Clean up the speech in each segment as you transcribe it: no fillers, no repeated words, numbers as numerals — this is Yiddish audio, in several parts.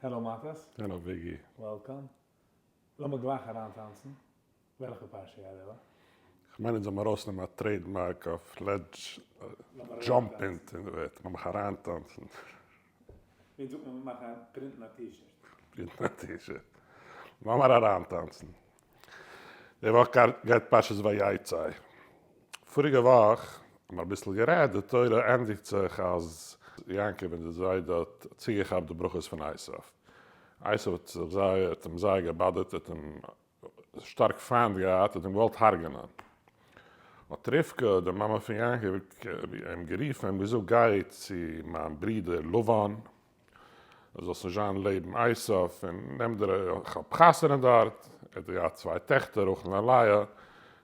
Hello מאטעס. Hello וויגי. Welcome. לאמיר גלייך אריינטאנצן. וועלכע פרשה גייט די וואך? כ'מיין אונז זאל מיר ארויסנעמען א trademark אויף let's jump into it, לאמיך אריינטאנצן. ווי זאגט מען מאכן א print ן א T-shirt. Print ן א T-shirt. לאמיר אריינטאנצן. די וואך גייט פרשת ויצא. פאריגע וואך האבן מיר אביסל גערעדט, די תורה ענדיגט זיך אז יעקב און די זיידע האט צוגעכאפט די ברכות פון עשיו. עשיו האט זיך זייער, האט אים זייער געבאדערט, האט אים שטארק פיינט געהאט, האט אים געוואלט הרג'נען. האט רבקה, די מאמע פון יעקב, אים גערופן, אים געזאגט, גיי צו מיין ברודער לבן, זאלסט נישט זיין לעבן עשיו, און נעם דיר, איך האב חתונה דארט, ער האט געהאט צוויי טעכטער, רחל און לאה,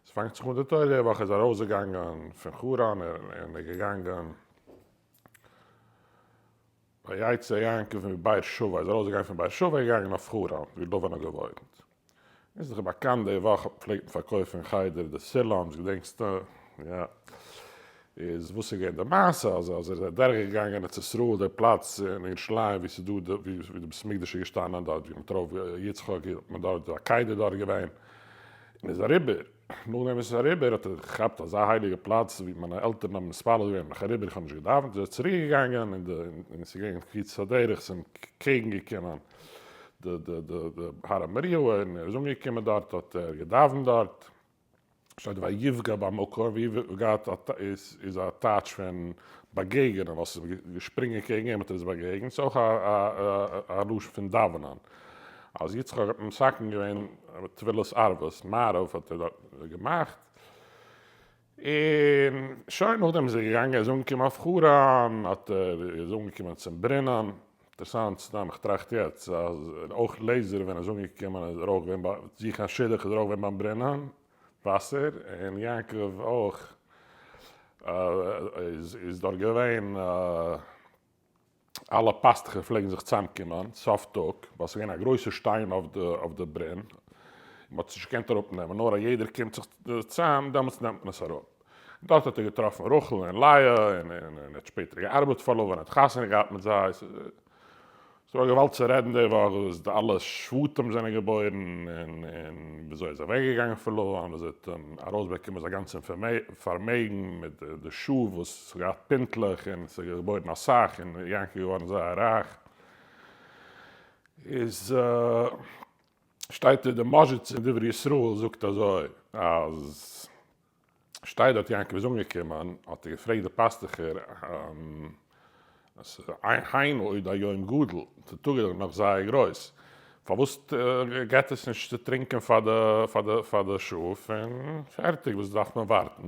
עס פאנגט זיך אן די תורה, די וואך איז ער ארויסגעגאנגען פון חרן, און איז געגאנגען ויצא יעקב מבאר שבע, איז ארויסגעגאנגען פון באר שבע, געגאנגען אויף חרן, ווי לבן האט געוואוינט. איז דאך באקאנט די וואך פלעגט מען פארקויפן אין חדר די סולם'ס, געדענקסטו? יא. איז וואס איז געווען די מעשה אז אז ער איז אדורך געגאנגען ארץ ישראל די פלאץ אין ירושלים ווי ס'איז דא די ווי די בית המקדש איז געשטאנען דארט ווי מ'האט ארויף יצחק האט מען דארט די עקידה דארט געווען און איז אריבער נאכדעם וואס איז אריבער האט ער געכאפט אזא הייליגע פלאץ ווי מיינע עלטערן האבן מתפלל געווען בין איך אריבער איך האב נישט געדאווענט איז ער צוריק געגאנגען און די און ס'איז געווען קפיצת הדרך ס'איז אים קעגן געקומען די די די די הר המוריה און ער איז אנגעקומען דארט האט ער געדאווענט דארט. שטייט ויפגע במקום, ויפגע איז א טייטש פון באגעגענען, ווייל ס'איז געשפרינגען קעגן אים האט ער עס באגעגענט, ס'איז אויך א לשון פון דאווענען, אז יצחק האט מתקן געווען תפילת ערבית, מעריב האט ער דארט געמאכט, און שוין נאכדעם איז ער געגאנגען, ער איז אנגעקומען אויף חרן, האט ער איז אנגעקומען צום ברינען, אינטערעסאנט סתם איך טראכט יעצט אז אויך לעזער ווען ער איז אנגעקומען איז ער אויך געווען ביי זוכן א שידוך איז ער אויך געווען ביים ברינען וואסער און יעקב אויך איז דארט געווען אלע פאסטוכער פלעגן זיך צוזאמקומען סוף טאג ווייל ס'איז געווען א גרויסע שטיין אויף די ברין און מ'האט עס נישט געקענט אראפנעמען נאר אז יעדער קומט זיך צוזאם דעמאלטס נעמט מען עס אראפ. דארט האט ער געטראפן רחל און לאה, און ער האט שפעטער געארבעט פאר לבן, ער האט חתונה געהאט מיט זיי. ס'איז דא א געוואלד צו רעדן די וואך וואס די אלע שבטים זענען געבוירן, און וויאזוי ער איז אוועקגעגאנגען פון לבן, וויאזוי ער האט ארויסבאקומען זיין גאנצע פארמעגן מיט די שאף וואס האט געהאט פינטלעך, און ס'איז געבוירן אסאך, און יעקב איז געווארן זייער רייך. איז שטייט די מאזשיץ אין דברי ישראל זאגט אזוי אז שטייט דארט יעקב איז אנגעקומען האט ער געפרעגט די פאסטוכער הן עוד היום גדול, די טאג איז דאך נאך זייער גרויס, פארוואס געט עס נישט צו טרינקען פאר די שאף און פערטיג וואס דארף מען ווארטן?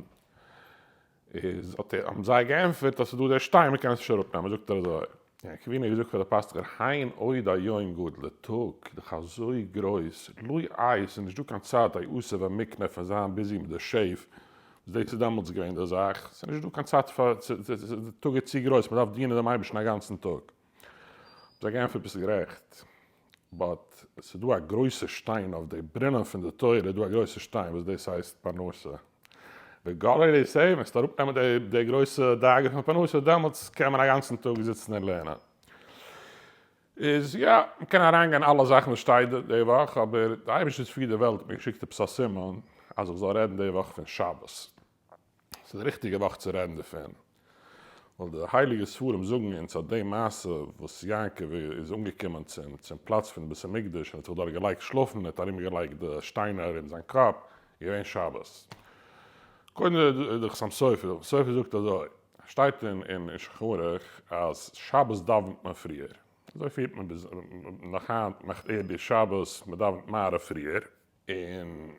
איז האט ער האבן זיי געענטפערט אז ס'איז דא דער שטיין מ'קען עס נישט אראפנעמען, זאגט ער אזוי, יעקב אבינו האט געזאגט פאר די פאסטוכער הן עוד היום גדול, די טאג איז דאך אזוי גרויס, לא עת, ס'איז נישט דא קיין צייט איעשה ומקנה פון זיין busy מיט די שעף, וואס דאס איז דעמאלטס געווען די זאך, ס'איז נישט דא קיין צייט פאר, די טאג איז צו גרויס, מ'דארף דינען דעם אייבערשטן א גאנצן טאג. האבן זיי געענטפערט ביסט גערעכט, but ס'איז דא א גרויסע שטיין אויף די ברינען פון די תורה איז דא א גרויסע שטיין וואס דאס הייסט פרנסה, וגללי סעי וועסטו אראפנעמען די גרויסע דאגה פון פרנסה דעמאלטס קען מען א גאנצן טאג זיצן און לערנען. איז יא, מ'קען אריינגיין אלע זאכן וואס שטייט די וואך, אבער די אייבערשטער פירט די וועלט האט מיר געשיקט עפעס א סימן אז איך זאל רעדן די וואך פון שבת. ס'איז די ריכטיגע וואך צו רעדן דערפון, ווייל די הייליגע ספרים זאגן אונז אז די מעשה וואס יעקב איז אנגעקומען צום צום פלאץ פון בית המקדש און האט זיך דארט געלייגט שלאפן און האט ארומגעלייגט די שטיינער ארום זיין קאפ, איז געווען שבת. קודם די חתם סופר, די חתם סופר זאגט אזוי, שטייט אין אין שולחן ערוך אז שבת דאווענט מען פריער, אזוי פירט מען ביז נאך היינט, מאכט ערבי שבת, מען דאווענט מעריב פריער, און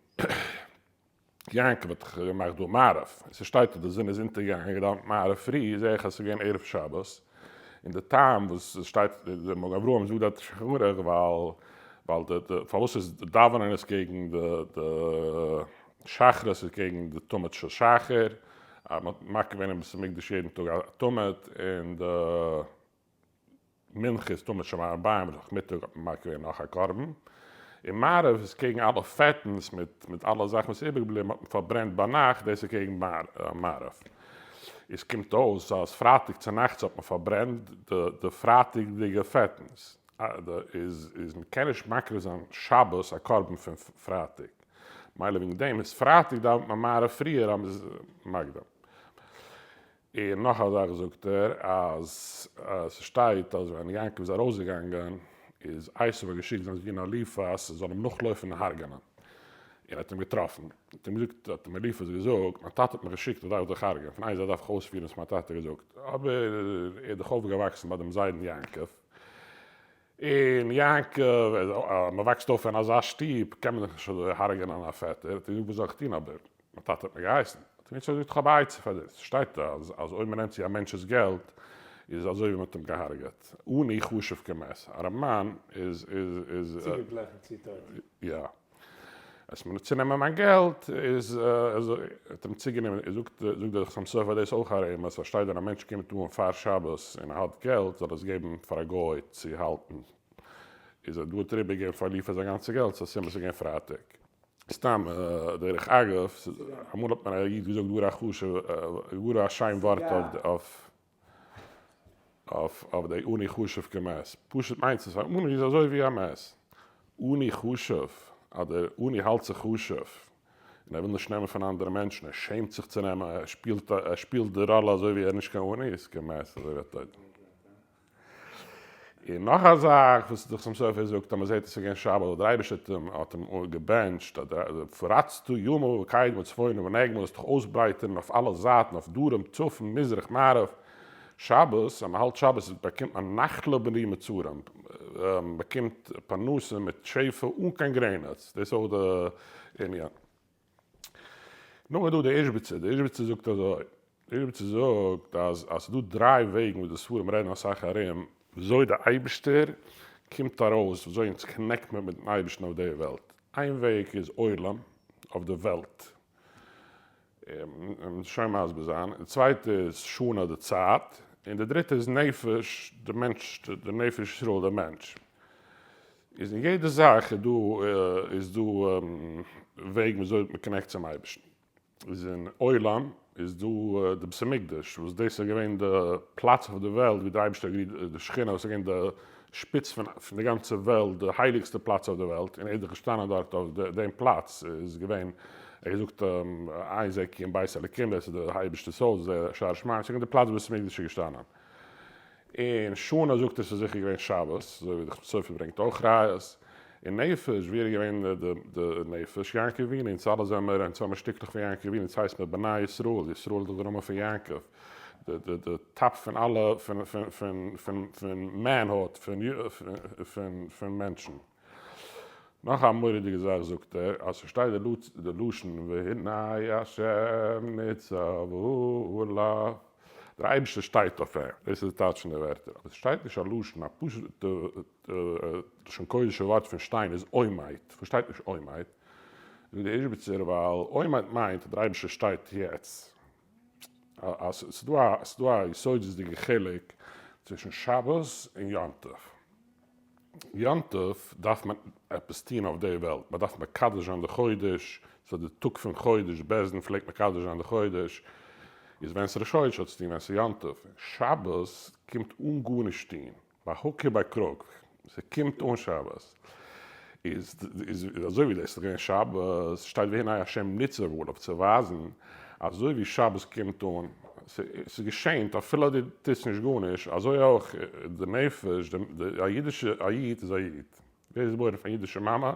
יעקב האט דאך געמאכט דא מעריב, און ס'שטייט אז די זון איז אונטערגעגאנגען געדאווענט מעריב פרי, זעה איך אז ס'איז געווען ערב שבת, און די טעם וואס ס'שטייט די מגן אברהם זאגט דארט שולחן ערוך ווייל ווייל די די פארוואס איז דאווענען איז קעגן די די שחרית איז קעגן די תמיד של שחר, אז מ'האט מקריב געווען אין בית המקדש יעדן טאג א תמיד, און די. מנחה איז תמיד של ערביים נאכמיטאג האט מען מקריב געווען נאך א קרבן, און מעריב איז קעגן אלע פעטנס מיט מיט אלע זאכן וואס איז איבערגעבליבן האט מען פארברענט ביינאכט דאס איז קעגן מעריב. עס קומט אויס אז פרייטאג צונאכטס האט מען פארברענט די די פרייטאג'דיגע פעטנס. איז איז מ'קען נישט מקריב זיין שבת א קרבן פון פרייטאג, מילא וועגן דעם איז פרייטאג דאווענט מען מעריב פריער אז מ'איז מקדים. און נאך א זאך זאגט ער אז ס'שטייט אז ווען יעקב איז ארויסגעגאנגען איז עשו האט געשיקט זיין זון אליפז זאל אים נאכלויפן און הרג'נען, און ער האט אים געטראפן, האט אים געזאגט, האט אים אליפז געזאגט, מיין טאטע האט מיך געשיקט איך דארף דיך הרג'ענען, פון איין זייט דארף איך אויספירן וואס מיין טאטע האט געזאגט, אבער ער איז דאך אויפגעוואקסן ביי דעם זיידן יעקב, און יעקב, אז מען וואקסט אויף אין אזא שטוב קען מען דאך נישט אזוי הרג'ענען א פעטער, האט ער געזאגט וואס זאל איך טון אבער מיין טאטע האט מיר געהייסן, האט אים יצחק געזאגט איך האב א עצה פאר דיר, ס'שטייט אז אז אויב מען נעמט צו א מענטש'ס געלט איז אזוי ווי מען האט אים געהארגעט, עני חשוב כמת, ארעמאן איז איז איז. צוגעגליכן צו טויט. יא. אז מען צונעמען מיין געלט איז אזוי, האט אים צוגענומען, זאגט זאגט דער חתם סופר דאס אויך א רמז, פארשטייט ווען א מענטש קומט אן פאר שבת און ער האט געלט זאל ער עס געבן פאר א גוי צו האלטן, איז ער דא האט ער איבערגעגעבן פאר אליפז זיין גאנצע געלט, ס'איז א סימן ס'איז געווען פרייטאג. סתם דרך אגב, אמאל האט מיר א איד געזאגט גאר א חשוב, גאר א שיין ווארט אויף אויף די עני חשוב כמת. פשוט מיינט עס אז עני איז אזוי ווי א מת. עני חשוב, אז דער עני האלט זיך חשוב, און ער וויל נישט נעמען פון אנדערע מענטשן, ער שעמט זיך צו נעמען, ער שפילט ער שפילט די ראלע אזוי ווי ער איז נישט קיין עני, איז כמת, אזוי ווי א טויטער. און נאך א זאך וואס דער חתם סופר זאגט אז מען זעט עס איז געווען שבת ווייל דער אייבערשטער האט אים האט אים געבענטשט אז ופרצת ימה וקדמה וצפונה ונגבה זאלסט דיך אויסברייטערן אויף אלע זייטן אויף דרום צפון מזרח מערב שבת אז מען האלט שבת באקומט מען נחלה בלי מצרים מען באקומט פרנסה מיט שפע אן קיין גרעניץ דאס איז אויך די ענין. נאכדעם איז דא די איזשביצער, די איזשביצער זאגט אזוי, די איזשביצער זאגט אז אז ס'איז דא דריי וועגן וואס די ספרים רעדן אסאך ארום וויאזוי די אייבישטער קומט ארויס, וויאזוי אונז connect מיר מיטן אייבישטן אויף די וועלט, איין וועג איז עולם, אויף די וועלט, שוין מסביר זיין, די צווייטע איז שנה די צייט, און די דריטע איז נפש, די מענטש, די נפש ישראל די מענטש. איז אין יעדע זאך איז דא איז דא וועגן וויאזוי מען connect צום אייבערשטן. איז אין עולם איז דא די בית המקדש וואס דאס איז געווען די פלאץ אויף די וועלט ווי די אייבערשטער האט גערוהט די שכינה וואס איז געווען די שפיץ פון פון די גאנצע וועלט די הייליגסטע פלאץ אויף די וועלט און ער איז דאך געשטאנען דארט אויף דעם פלאץ איז געווען ער האט געזאגט אין זה כי אם בית אלוקים דאס איז די אייבערשטער'ס הויז זה שער השמים ס'איז געווען די פלאץ ווי בית המקדש איז געשטאנען. און שנה זאגט ער ס'איז זיכער געווען שבת, אזוי ווי די חתם סופר ברענגט אויך ראיות, און נפש, ווי איז געווען די נפש? יעקב אבינו, אונז אלע זעמער, אונז האמער שטיקלעך פון יעקב אבינו, אונז הייסט מיר בני ישראל, ישראל איז דאך די נאמען פון יעקב, די די top פון אלע פון manhood, פון מענטשן. נאך א מורא'דיגע זאך זאגט ער, אז ס'שטייט די לשון והנה השם ניצב עליו, דער אייבערשטער שטייט אויף אים, דאס איז די טייטש פון די ווערטער, אבער ס'שטייט נישט א לשון, א פשוט'ע לשון קודש'ע ווארט פון שטיין איז עומד, וואס שטייט נישט עומד? זאגט דער איזשביצער ווייל עומד מיינט אז דער אייבערשטער שטייט יעצט, אז ס'איז דא א יסודות'דיגע חילוק צווישן שבת און יום טוב. יום טוב דארף מען עפעס טון אויף די וועלט, מען דארף מקדש זיין די חודש, ס'איז די טאג פון חודש, בית דין פלעגט מקדש זיין די חודש, איז ווען ס'ראש חודש האט צו טון ווען ס'איז יום טוב, שבת קומט אן גארנישט טון, by hook or by crook, ס'קומט אן שבת, איז אזוי ווי דאס איז געווען שבת, שטייט והנה השם ניצב עליו צו ווייזן אזוי ווי שבת קומט אן, ס'געשענט אפילו דו טוסט נישט גארנישט, אזוי אויך די נפש, א אידישע, א איד איז א איד, ווער איז געבוירן פון א אידישע מאמע,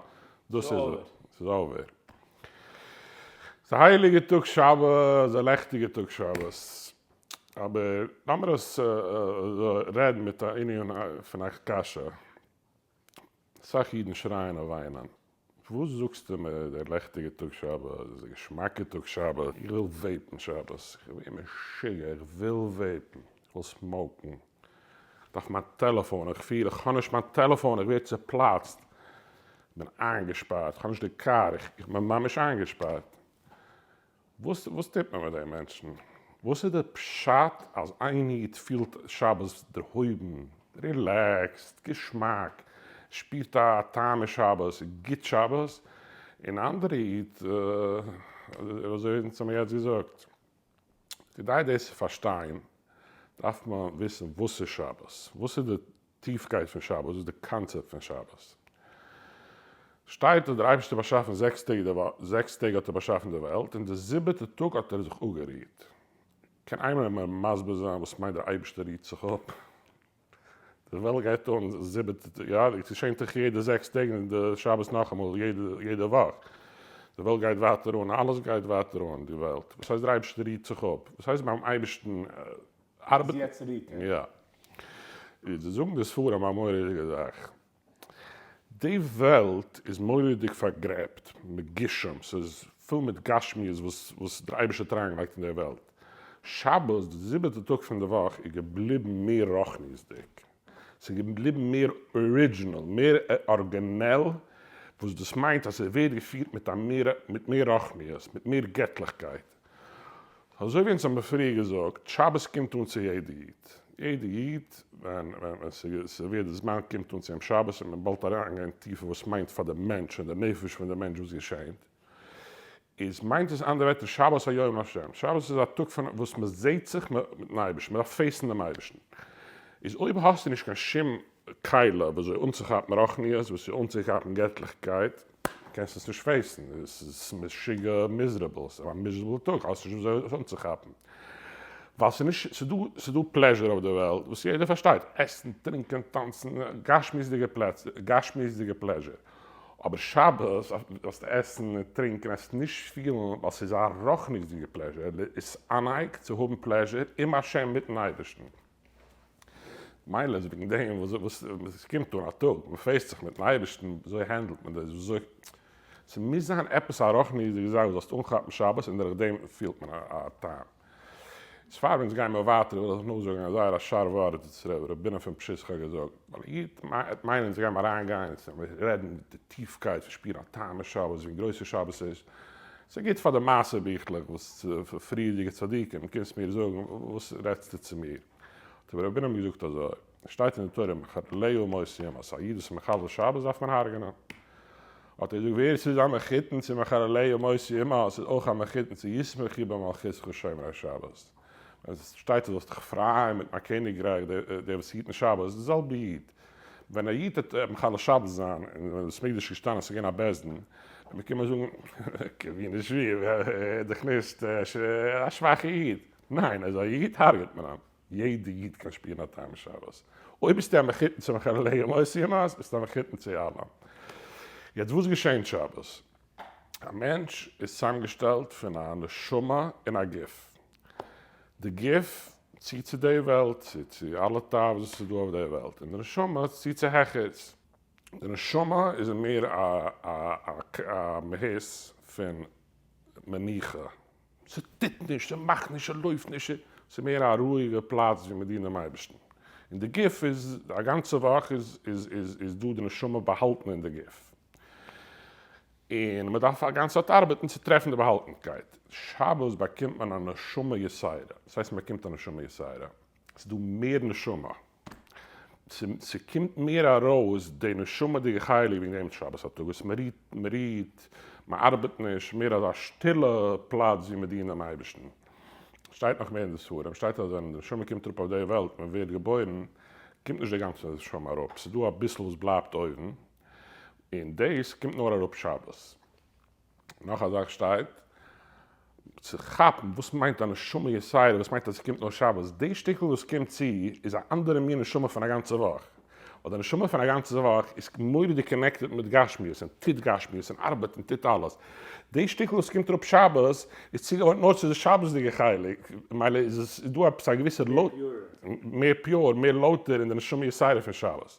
דאס איז ער, ס'איז over. ס'איז א הייליגע טאג שבת, א לעכטיגע טאג שבת, אבער לאמיר עס רעדן מיט א ענין פון א קשיא. אסאך אידן שרייען און וויינען, וואס זאגסטו מיר דער לעכטיגע טאג שבת, דער געשמאקע טאג שבת, איך וויל vape ן שבת, איך ווער משוגע, איך וויל vape ן, איך וויל smoke ן, איך דארף מיין טעלעפאן, איך פיל איך האב נישט מיין טעלעפאן, איך ווער צופלאצט, איך בין איינגעשפארט, איך האב נישט די קאר, איך בין ממש איינגעשפארט. וואס וואס טוט מען מיט די מענטשן? וואס איז די פשט אז איין איד פילט שבת דערהויבן, relaxed, געשמאק, שפירט א טעם אין שבת, גוט שבת, און אנדערע איד, אזוי אונז האמיר יעצט געזאגט. כדי דאס צו פארשטיין דארף מען וויסן וואס איז שבת, וואס איז די. טיפקייט פון שבת, וואס איז די קאנצעפט פון שבת. שטייט אז דער אייבערשטער באשאפן זעקס טעג די וואך, זעקס טעג האט ער באשאפן די וועלט, און די זיבעטע טאג האט ער זיך אפגערוהט. קען איינער מיר מסביר זיין וואס מיינט דער אייבערשטער רוהט זיך אפ? די וועלט גייט אן זיבעטע טאג, יא, עס געשענט דאך יעדע זעקס טעג און די שבת נאכאמאל יעדע וואך. די וועלט גייט ווייטער אן, אלעס גייט ווייטער אן, די וועלט. וואס הייסט דער אייבערשטער רוהט זיך אפ? וואס הייסט ביים אייבערשטן ארבעטן? ביז יעצט רוהט ער. יא. זיי זאגן די ספרים א מורא'דיגע זאך. די וועלט איז מורא'דיג פארגרעבט, מגושם, ס'איז פול מיט גשמיות וואס וואס דער אייבערשטער האט אריינגעלייגט אין דער וועלט. שבת, די זיבעטע טאג פון די וואך, איז געבליבן מער רוחניות'דיג, ס'איז געבליבן מער original, מער ארגינעל, וואס דאס מיינט אז ס'ווערט געפירט מיט א מער מיט מער רוחניות, מיט מער געטליכקייט. אזוי ווי אונז האבן פריער געזאגט, שבת קומט אן צו יעדע איד, יעדע איד ווען ווען ס'ווערט די זמן קומט אן צו אים שבת און מען באלד אריינגיין טיפער וואס מיינט פאר די מענטש און די נפש פון די מענטש וואס געשענט, איז מיינט עס אנדערע ווערטער שבת היום לה', שבת איז א טאג פון וואס מען זעהט זיך מיטן אייבערשטן, מען דארף face ן דעם אייבערשטן, איז אויב האסטו נישט קיין שום כלי וויאזוי אנצוכאפן רוחניות, וויאזוי אנצוכאפן געטליכקייט, קענסט עס נישט face ן, עס איז משוגע miserable, עס איז א miserable טאג, האסט נישט וויאזוי עס אנצוכאפן. ווייל ס'איז נישט, ס'איז דא, ס'איז דא pleasure אויף די וועלט וואס יעדער פארשטייט, עסן, טרינקען, טאנצן, גשמיות'דיגע פלעצער, גשמיות'דיגע pleasure. אבער שבת זאלסטו עסן און טרינקען, עסט נישט פילן, ווייל ס'איז א רוחניות'דיגע pleasure, עס איז עונג צו האבן pleasure עם השם מיט'ן אייבערשטן. מילא איז וועגן דעם וואס וואס עס קומט אן א טאג מען face ט זיך מיטן אייבערשטן, וויאזוי handle ט מען דאס, וויאזוי, ס'מוז זיין עפעס א רוחניות'דיגע זאך וואס זאלסט אנכאפן שבת און דורך דעם פילט מען א טעם. איז פאר אונז גייען מיר ווייטער וויל איך נאכזאגן א זייער א שארף ווארט וואס ר' בונם פון פשיסחא האט געזאגט, ווייל איר וועט מיינען אונז גייען מיר אריינגיין און רעדן מיט די טיפקייט פון שפירן א טעם אין שבת, ווי גרויס שבת איז, ס'איז גוט פאר די מעשה ביכלעך וואס פריערדיגע צדיקים, קומסט מיר זאגן וואס רעדסטו צו מיר? האט רבי בונם געזאגט אזוי, עס שטייט אין די תורה מחלליה מות יומת, אז א איד וואס איז מחלל שבת דארף מען הרג'נען. האט ער געזאגט ווער עס איז א מחותן צו מחלליה מות יומת איז אויך א מחותן צו ישמחו במלכותך שומרי שבת. ווען עס שטייט אז זאלסט דיך פרייען מיט מיין קעניגרייך דער וואס היט אין שבת איז די זעלבע איד. ווען א איד וועט מחלל שבת זיין און ווען בית מקדש איז געשטאנען עס איז געווען א בית דין וועט מען קומען זאגן ווי נישט ווי ער איז דאך נישט א שוואכע איד. ניין אז א איד הרג'ט מען אים. יעדע איד קען שפירן א טעם אין שבת. אויב ביסטו א מחותן צו מחלליה מות יומת ביסטו א מחותן צו אלעם. יעצט וואס געשענט שבת? א מענטש איז צוזאמגעשטעלט פון א נשמה און א גוף. די גוף ציט צו די וועלט, ציט צו אלע תאוות וואס איז דא אויף די וועלט, און די נשמה ציט צו העכערס. די נשמה איז מער א מהות פון מנוחה, ס'טוט נישט, ס'מאכט נישט, ס'לויפט נישט, ס'איז מער א רואיגע פלאץ ווי מ'דינט דעם אייבערשטן. און די גוף איז, א גאנצע וואך איז דא די נשמה באהאלטן אין די גוף. און מען דארף א גאנצע צייט ארבעטן צו טרעפן די באהאלטנקייט. שבת באקומט מען א נשמה יתירה. וואס הייסט מען באקומט א נשמה יתירה? ס'איז דא מער נשמה. ס'קומט מער ארויס די נשמה'דיגע חלק וועגן דעם שבת א טאג וואס מען רוהט, מען רוהט, מען ארבעט נישט, מער אזא שטילע פלאץ ווי מען דינט דעם אייבערשטן. שטייט נאך מער אין די ספרים, שטייט אז ווען די נשמה קומט אראפ אויף די וועלט, מען ווערט געבוירן, קומט נישט די גאנצע נשמה אראפ, ס'איז דא אביסל וואס בלייבט אויבן, און דאס קומט נאר אראפ שבת. נאך א זאך שטייט, צו כאפן וואס מיינט א נשמה יתירה, וואס מיינט אז עס קומט נאר שבת, די שטיקל וואס קומט צו איז א אנדערע מין נשמה פון א גאנצע וואך, ווייל די נשמה פון א גאנצע וואך איז מורא'דיג connected מיט גשמיות און טוט גשמיות און ארבעט און טוט אלעס, די שטיקל וואס קומט אראפ שבת איז צוגעוואוינט נאר צו די שבת'דיגע חלק, ממילא איז עס דא עפעס א געוויסע מער pure, מער לויטער אין די נשמה יתירה פון שבת.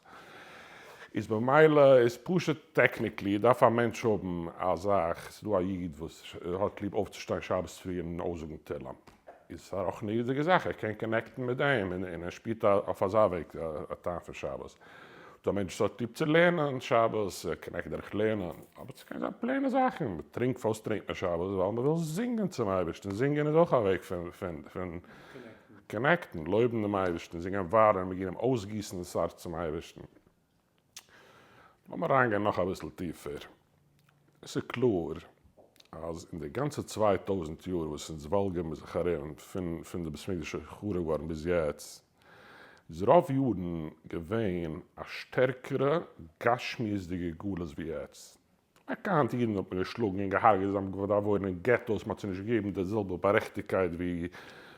איז במילא איז פשוט technically דארף א מענטש האבן א זאך, ס'איז דא א איד וואס האט ליב אויפצושטיין שבת צופרי און אויסזאגן תהלים, איז עס א רוחניות'דיגע זאך, ער קען connect ן מיט דעם און ער שפירט אויף אזא וועג א טעם פון שבת. דא א מענטש וואס האט ליב צו לערנען שבת, ער connect דורך לערנען, אבער ס'קען זיין plain ע זאכן, מ'טרינקט פארוואס טרינקט מען שבת? ווייל מ'וויל זינגען צום אייבערשטן, זינגען איז אויך א וועג פון connect ן, לויבן דעם אייבערשטן, זינגען ווארעם, ניגונים, אויסגיסן דאס הארץ צום אייבערשטן. לאמיר אריינגיין נאך אביסל טיפער. עס איז קלאר אז אין די גאנצע 2000 יאר וואס אונז וואלגערן מיר זיך ארום פון פון די בית מקדש איז חרוב געווארן ביז יעצט, איז רוב יארן געווען א שטערקערע גשמיות'דיגע גלות ווי יעצט. באקאנט אידן האט מען געשלאגן און געהארגעט, זיי האבן געדארפט וואוינען אין געטאס, מען האט זיי נישט געגעבן די זעלבע בארעכטיגקייט ווי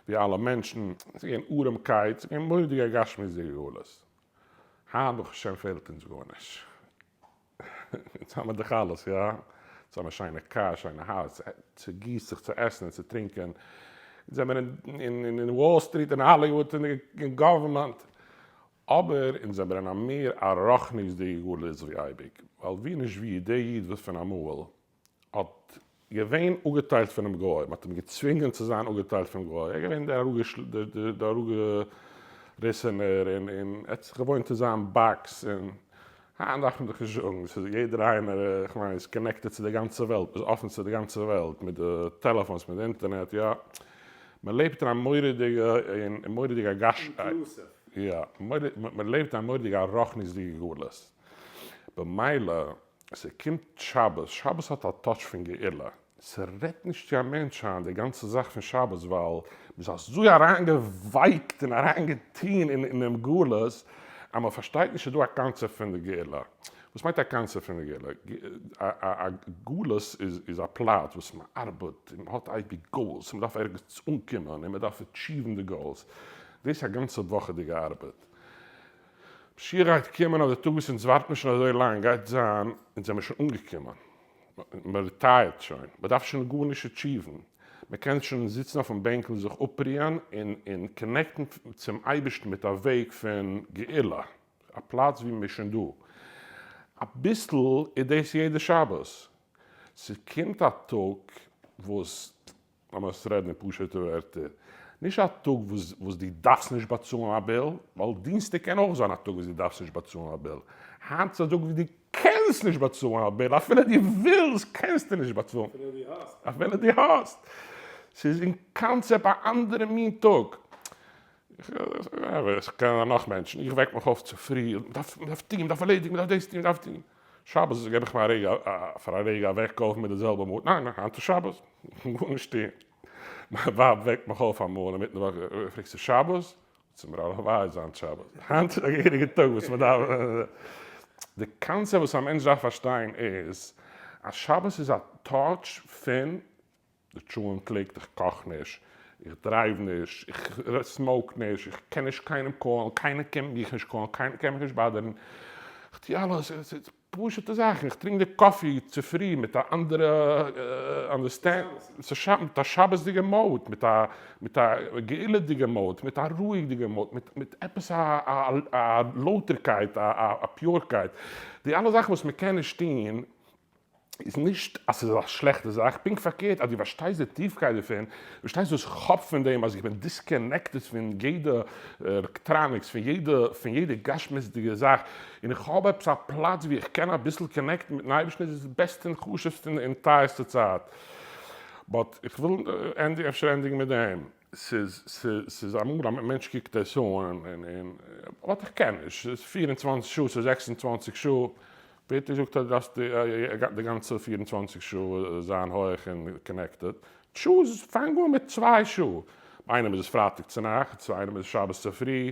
אלע מענטשן, ס'איז געווען ארעמקייט, ס'איז געווען מורא'דיגע גשמיות'דיגע גלות. היינט ברוך השם פעלט אונז גארנישט. אונז האמיר דאך אלעס, יא? אונז האמיר שיינע קאר, שיינע הויז, ס'גיסט זיך צו עסן און צו טרינקען, אונז זעמיר אין וואל סטריט, אין האליוואד, אין גאווערמענט, אבער אונז זעמיר אין א מער א רוחניות'דיגע גלות ווי אייביג, ווייל ווי נישט ווי, דער איד וואס פון אמאל האט געווען אפגעטיילט פונעם גוי, מ'האט אים געצווינגען צו זיין אפגעטיילט פון גוי, ער איז געווען דער אראפגעריסענער און ער האט זיך געוואוינט אין זיין box, און היינט דארף מען דאך נישט זאגן, ס'איז יעדער איינער, איך מיין, איז connected צו די גאנצע וועלט, מ'איז אפן צו די גאנצע וועלט, מיט די טעלעפאנס, מיט די אינטערנעט, יא, מ'לעבט אין א מורא'דיגע און מורא'דיגע גש. Inclusive. יא, מ'לעבט אין א מורא'דיגע רוחניות'דיגע גלות, במילא ס'קומט שבת, שבת האט א touch פון גאולה, ס'רעדט נישט צו א מענטש היינט די גאנצע זאך פון שבת ווייל מ'איז אזוי אריינגעווייקט און אריינגעטוהן אינעם גלות אז מ'פארשטייט נישט ס'איז דא א קאנצעפט פון די גאולה. וואס מיינט א קאנצעפט פון די גאולה? א גלות איז א פלאץ וואס מ'ארבעט און מ'האט אייביג goals און מ'דארף ערגעץ אנקומען און מ'דארף achieve ן די goals, דאס איז א גאנצע וואכעדיגע ארבעט. משיח גייט קומען אויף די טאג וואס אונז ווארט מיר שוין אזוי לאנג גייט זיין אונז זעמיר שוין אנגעקומען, מען retire ט שוין, מען דארף שוין גארנישט achieve ן, מען קען שוין זיצן אויפן בענקל זיך אפרוען און און connect ן צום אייבערשטן מיט א וועג פון גאולה, א פלאץ ווי מען איז שוין דא. אביסל איז דאס יעדע שבת, ס'קומט א טאג וואס לאמיר עס רעדן אין פשוט'ע ווערטער, נישט א טאג וואס וואס דו דארפסט נישט באצאלן א bill, ווייל דינסטאג קען אויך זיין א טאג וואס דו דארפסט נישט באצאלן א bill, היינט איז א טאג וואס דו קענסט נישט באצאלן א bill, אפילו דו ווילסט קענסטו נישט באצאלן. אפילו דו האסט. אפילו דו האסט. ס'איז אין קאנצעפט א אנדערע מין טאג. איך קען נאך מענטשן, איך וועק מיך אויף צופרי, מ'דארף מ'דארף טון, מ'דארף ערלעדיגן, מ'דארף דאס טון, מ'דארף טון. שבת געב איך מיר א רגע פאר א רגע א וועק אויף מיט די זעלבע mood, ניין ניין היינט איז שבת, גארנישט טון. מיין ווייב וועקט מיך אויף אמאל אינמיטן די וואך, פרעגט ס'איז שבת? זאגט זי מיר הלוואי איז היינט שבת, היינט איז א געהעריגע טאג וואס מ'דארף. די קאנצעפט וואס א מענטש דארף פארשטיין איז אז שבת איז א touch פון די טשולענט ליגט, איך קאך נישט, איך drive נישט, איך smoke נישט, איך קען נישט קיינעם call ן, קיינער קען מיך נישט call ן, קיינער קען מיך נישט באדערן, איך טו אלעס, עס איז פשוטע זאכן, איך טרינק די קאפי צופרי מיט א אנדערע understand, מיט א שבת'דיגע mood, מיט א מיט א גאולה'דיגע mood, מיט א רואיגדיגע mood, מיט מיט עפעס א א לויטערקייט, א pure קייט, די אלע זאכן וואס מען קען נישט טון איז נישט אז ס'איז א שלעכטע זאך, פונקט פארקערט, אז דו פארשטייסט די טיפקייט דערפון, דו פארשטייסט וואס איך האב פון דעם אז איך בין disconnected פון יעדע electronics, פון יעדע פון יעדע גשמיות'דיגע זאך, און איך האב עפעס א פלאץ וואו איך קען אביסל connect ן מיט'ן אייבערשטן, איז עס די בעסטע און חשוב'סטע און טייערסטע צייט. But איך וויל אפשר ענדיגן מיט דעם. ס'איז ס'איז אמאל א מענטש קוקט עס אן און but איך קען נישט, ס'איז 24 שעה, ס'איז 26 שעה, ווער האט דיר געזאגט אז דו דארפסט די גאנצע 24 שעה זיין הויעך און connected? Choose, פאנג אן מיט צוויי שעה, ביי איינעם איז עס פרייטאג צונאכטס, ביי איינעם איז עס שבת צופרי,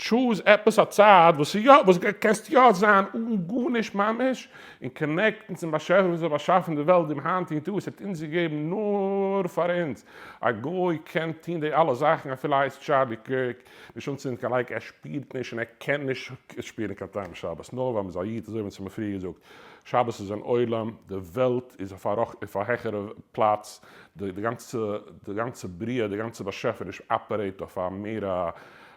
Choose עפעס א צייט וואס איז יא, וואס קענסט יא זיין אן גארנישט ממש, און connect ן צום באשעפער וואס האט באשאפן די וועלט דעם היינטיגן טאג, עס האט אונז געגעבן נאר פאר אונז. א גוי קען טון די אלע זאכן אפילו ער הייסט טשארלי קירק, נישט אנצינדן קיין light, ער שפירט נישט און ער קען נישט שפירן קיין טעם שבת, נאר ווייל מ'איז א איד, אזוי ווי אונז האבן פריער געזאגט, שבת איז אן עולם, די וועלט איז אויף א העכערע פלאץ, די גאנצע בריאה, די גאנצע באשעפעניש operate אויף א מער א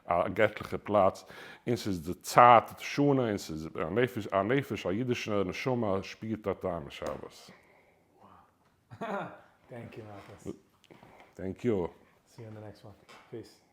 א געטליכע פלאץ, און ס'איז די צייט שנה, און ס'איז א נפש, א נפש, א אידישע נשמה שפירט א טעם אין שבת. Thank you מאטעס. Thank you. See you in the next one. Peace.